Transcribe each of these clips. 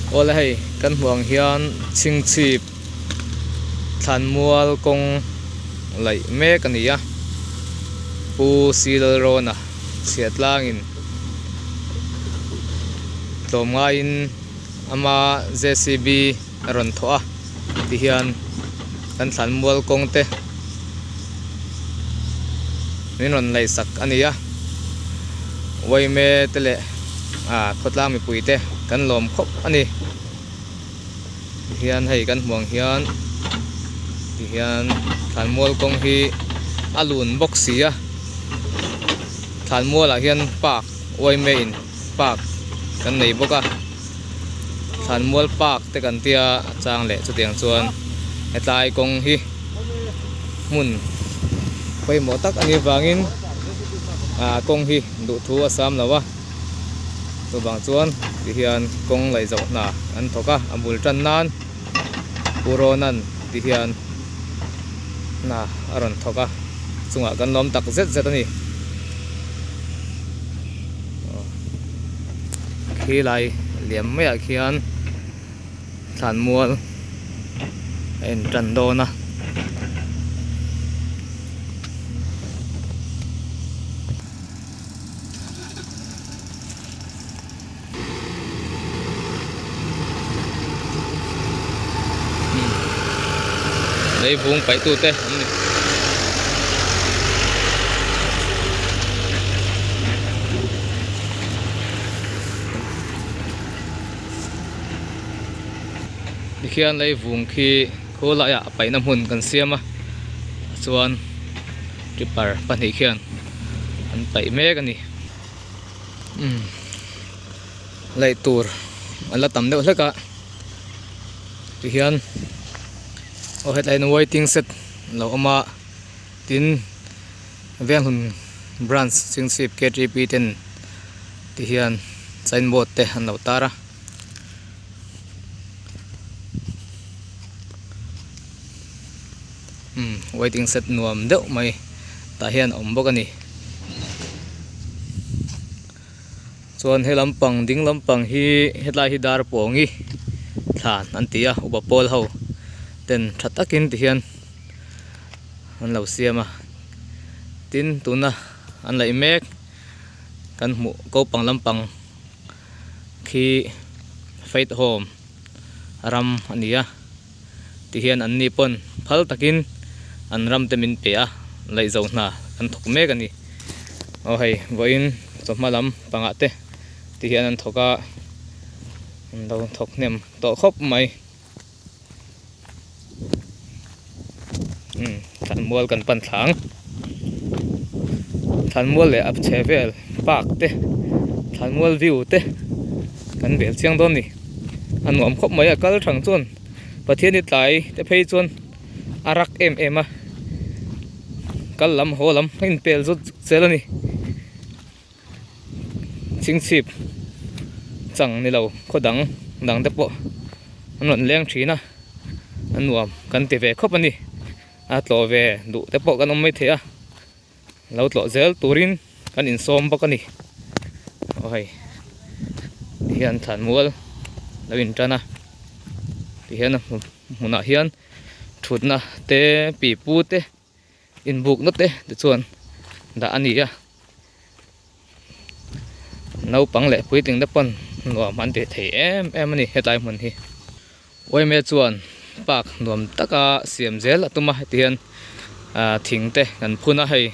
Awle hei kan hmuh ang hian chhingchhip thlanmual kawng laih mek a ni a Pu Silalrawna chhiah tlangin tlawm ngaiin ama JCB a rawn thawh a tihian kan thlanmual kawng te min rawn laih sak a ni a uaime te leh ah khawtlang mipui te kan lawm khawp a ni tihian hei kan hmuh ang hian tihian thlanmual kawng hi a lun bawk si a thlanmual ah hian park uaime in park kan nei bawk a. Thlanmual park te kan tia a chang leh chutiang chuan hetlai kawng hi hmun pawimawh tak a nih vangin ah kawng hi duhthu a sam lo a chuvang chuan tihian kawng laih zawh hna an thawk a a bul tan nan Pu Rawnan tihian hna a rawn thawk a chungah kan lawm tak zet zet a ni. Khi lai liam maiah khian thlanmual a in tan dawn a. Leivung paih tute an ni. Tikhian leivung khi khaw laiah a paihna hmun kan siam a chuan tipper pahnih khian an paih mek a ni. Umm laih tur a la tam deuh hlek a tihian aw hetlai hian waiting shed a lo awm a tin Venghun branch Chhingchhip K T P ten tihian sign board te an lo tar a. Umm waiting shed nuam deuh mai tah hian a awm bawk a ni chuan he lampang ding lampang hi hetlai hi dar pawngi thlan an ti a upa pawl ho ten tha takin ti hian an lo siam a tin tuna an laih mek kan hmuh kopang lampang khi faith home ram a ni a. Tihian an ni pawn phal takin an ram te min pe a, laihzo hna an thawk mek a ni. Aw hei vawiin chawhma lam pangah te tihian an thawk a, an lo thawk hnem tawh khawp mai. Umm thlanmual kan pan thla ang. Thlanmual leh a chhe vel park te thlanmual view te kan bel chiang dawn a ni. A nuam khawp mai a kal thang chuan Pathian i tlai te phei chuan a rak em em a kal lam haw lam a inpel zut zel a ni chhingchhip chang ni lo khaw dang dang te pawh an rawn leng thin a a nuam kan ti ve khawp a ni a tlawh ve duh te pawh kan awm maithei a. Lo tlawh zel turin kan insawm bawk a ni. Aw hei tihian thlanmual lo intan a tihian a hmunah hian thutna te pipu te inbukna te tichuan dah a ni a naupang leh puitling te pawn nuam an ti thei em em a ni hetlai hmun hi. Uaime chuan park nuam taka siam zel a tum a heti hian ah thing te kan phun a hei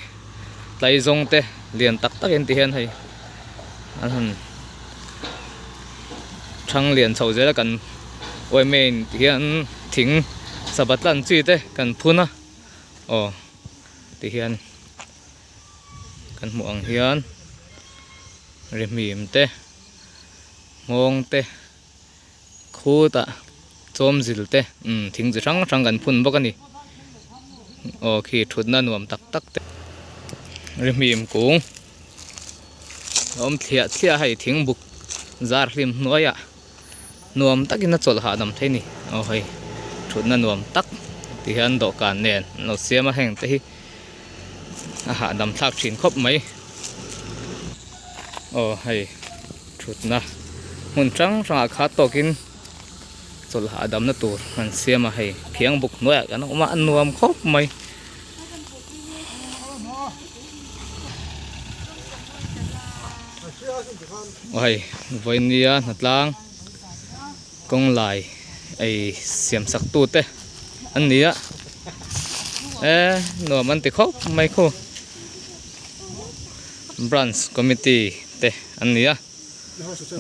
tlaizawng te lian tak tak in ti hian hei an han thang lian chho zel a kan uaime in ti hian thing sava tlan chi te kan phun a aw ti hian kan hmuh ang hian rihmim te nghawng te. Khutah chawm zil te umm thing chi hrang hrang kan phun bawk a ni aw khi thutna nuam tak tak te rihmim kung a awm thliah thliah a hei thing buk zar hlim hnuaiah nuam takin a chawlh hahdam thei a ni aw hei thutna nuam tak ti hian dawhkan nen an lo siam a heng te hi a hahdam thlak thin khawp mai aw hei. Thutna hmun hrang hrangah kha tawkin Chawlh hahdamna tur an siam a hei khiang buk hnuaiah kan awm a a nuam khawp mai. Aw hei vawinia hnatlang kawng lai ei siam sak tute an ni a e nuam an ti khawp mai khu branch committee te an ni a.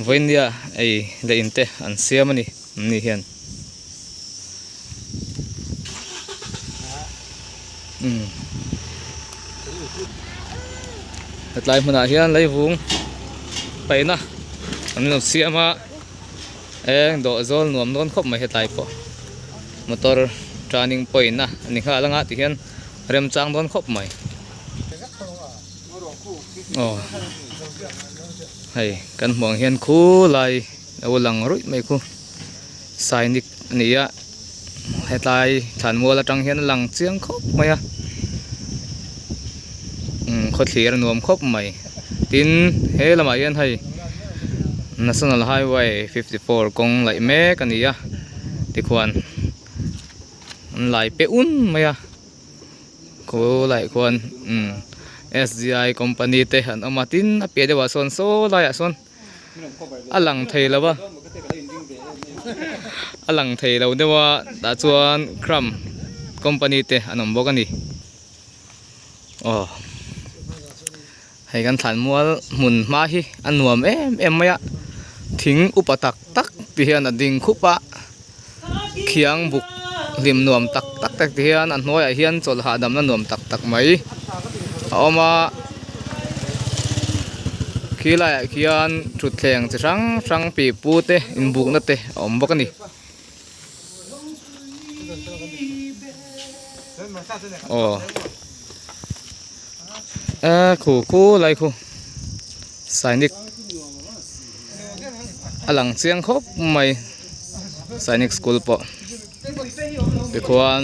Vawinia ei leh in te an siam a ni an ni hian umm hetlai hmunah hian leivung paihna an lo siam a eng dawh zawl nuam dawn khawp mai hetlai pawh motor turning point a ni nghal anga ti hian remchang dawn khawp mai. Aw hei kan hmuh ang hian khulai lo lang ruih mai khu sainik a ni a hetlai thlanmual atang hian a lang chiang khawp mai a umm khawthlir a nuam khawp mai tin he lamah hian hei national highway 54 kawng laih mek a ni a tikhuan an lai pe un mai a. Khulaiah khuan umm S G I company te an awm a tin a piah deuhah sawn saw laiah sawn a lang thei lo a a lang thei lo deuh a tah chuan cram company te an awm bawk a ni aw hei kan thlanmual hmun hma hi a nuam em em mai a thing upa tak tak te hian a ding khup a khiang buk hlim nuam tak tak te ti hian a hnuaiah hian chawlh hahdamna nuam tak tak mai a awm a khi laiah khian thutthleng chi hrang hrang pipu te inbukna te a awm bawk a ni aw e khu khu lai khu sainik a lang chiang khawp mai sainik school pawh tikhuan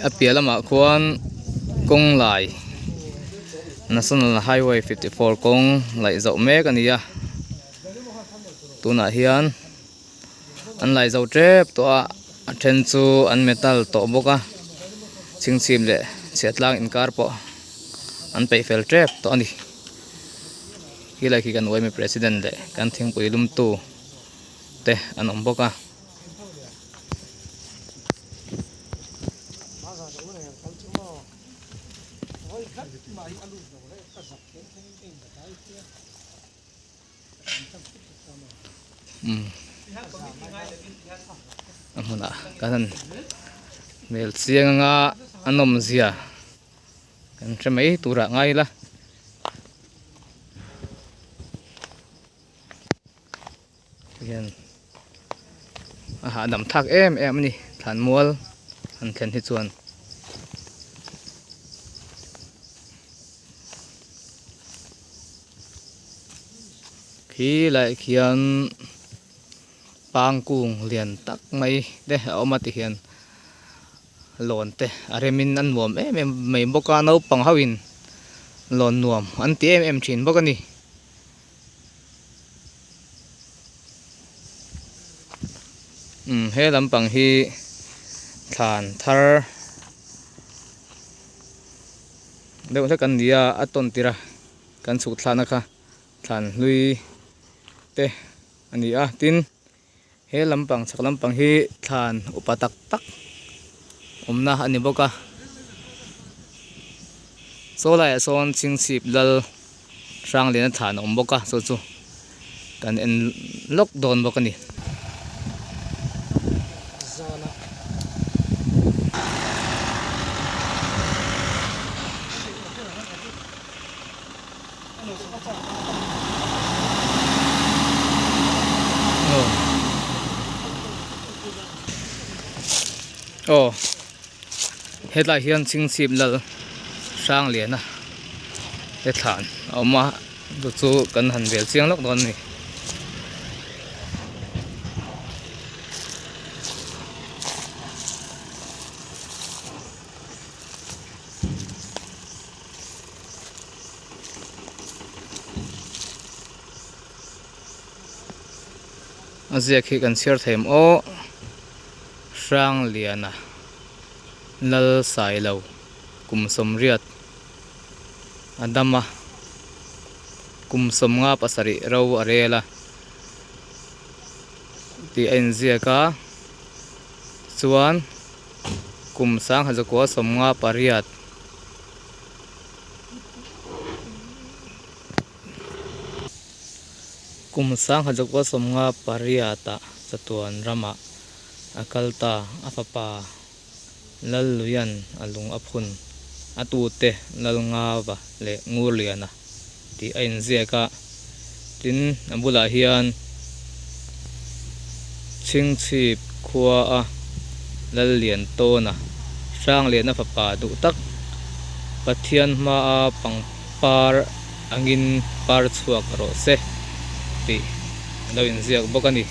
a piah lamah khuan kawng lai national highway 54 kawng laih zawh mek a ni a tunah hian an lai zo tep tawh a a then chu an metal tawh bawk a chhingchhip leh chhiahtlang inkar pawh an peih fel tep tawh a ni helai khi kan yma president leh kan thingpui lum tu te an awm bawk a. A hmunah kan han hmel chiang anga a nawm zia kan hre mai turah ngai ila. Hian a hahdam thlak em em a ni thlanmual han thlen hi chuan. Khi lai khian pangkung lian tak mai te a awm a ti hian lawn te a rem in a nuam em em mai bawk a naupang ho in lawn nuam an ti em em thin bawk a ni. Umm he lampang hi thlan thar deuh hlek an ni a a tawn tirh a kan chhuk thlahna kha thlan hlui te a ni a tin he lampang chhak lampang hi thlan upa tak tak awmna a ni bawk a saw laiah sawn chhingchhip lal hrang lian a thlan a awm bawk a chu chu kan en lawk dawn bawk a ni. Aw hetlai hian chhingchhip lal hrang lian a te thlan a awm a chu chu kan han vel chiang lawk dawn a ni. A ziak hi kan chhiar thei em aw Hrangliana Lal Sailo kum sawmriat a dam a kum sawmnga pasarih ro a rel a tih a inziak a chuan kum sangha zakua sawmnga pariat. Kum sangha zakua sawmnga pariatah chatuan ramah a kal ta. A fapa Lalluian a lung a phun. A tute Lalngava leh Ngurliana tih a inziak a. Tin, a bulah hian Chhingchhip khua a Lalliantawna Hrangliana fapa duh tak Pathian hmaa pangpar angin par chhuak rawh se tih a lo inziak bawk a ni.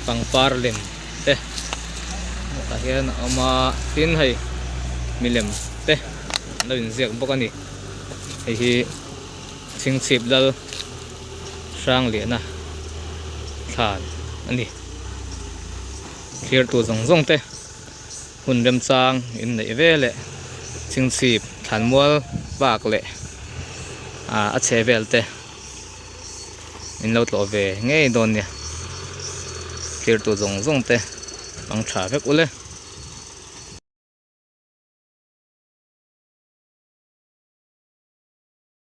Pangpar lem te tah hian a awm a, tin hei milem te an lo inziak bawk a ni. Hei hi Chhingchhip Lal Hrangliana thlan a ni. Thirtu zawng zawng te hun remchang inneih ve leh Chhingchhip thlanmual bak leh a chhe vel te in lo tlawh ve ngei dawn nia. Thirtu zawng zawng te ang tha vek ule.